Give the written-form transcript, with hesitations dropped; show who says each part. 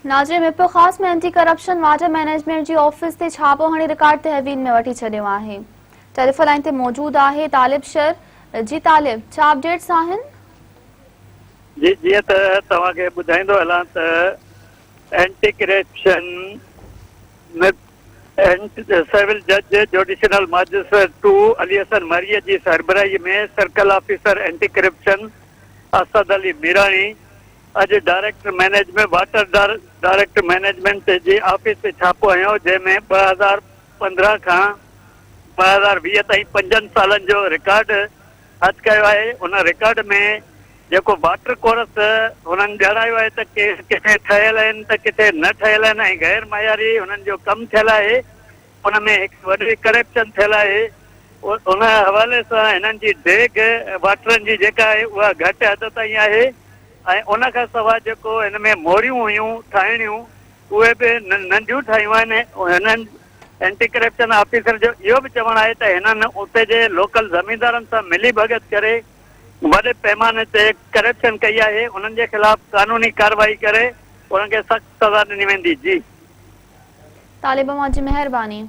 Speaker 1: ناظرين Mirpurkhas ۾ anti corruption water management جي office تي ڇاپو هڻي رڪارڊ تحويل ۾ وٺي ڇڏيو آهي. ٽيليفون لائين تي موجود آهي طالب شر جي طالب ڇا اپڊيٽس آهن؟
Speaker 2: جي جيئن ته توهان کي ٻڌائيندو هلان ته اينٽي ڪرپشن سول جج جوڊيشنل ماجسٽريٽ ٽو علي حسن مري جي سربراهي ۾ circle officer anti corruption Asad Ali Mirani اڄ director management water director management جي آفيس تي ڇاپو هنيو جنهن ۾ 2015 کان 2020 تائين پنجن سالن جو رڪارڊ هٿ ڪيو آهي ان رڪارڊ ۾ جيڪو واٽر ڪورس هنن ڄاڻايو آهي ته ڪي ڪٿي ٺهيل آهن ته ڪٿي نه ٺهيل آهن ۽ غير معياري هنن جو ڪم ٿيل آهي ان ۾ هڪ وڏي ڪرپشن ٿيل آهي ان حوالي سان هنن جي ڊيگهه واٽرن جي جيڪا آهي اها گهٽ حد تائين آهي ۽ ان کان سواء جيڪو هن ۾ موريون هيون ٺاهڻيون اهي به ننڍيون ٺاهيون آهن. هنن اينٽي ڪرپشن آفيسر جو اهو به چوڻ آهي ته هنن اتي جي لوڪل زميندارن سان ملي ڀڳت ڪري وڏي پيماني تي ڪرپشن ڪئي آهي انهن جي خلاف قانوني ڪارروائي ڪري انهن کي سخت سزا ڏني ويندي. جي.
Speaker 1: طالب اوهان جي مهرباني.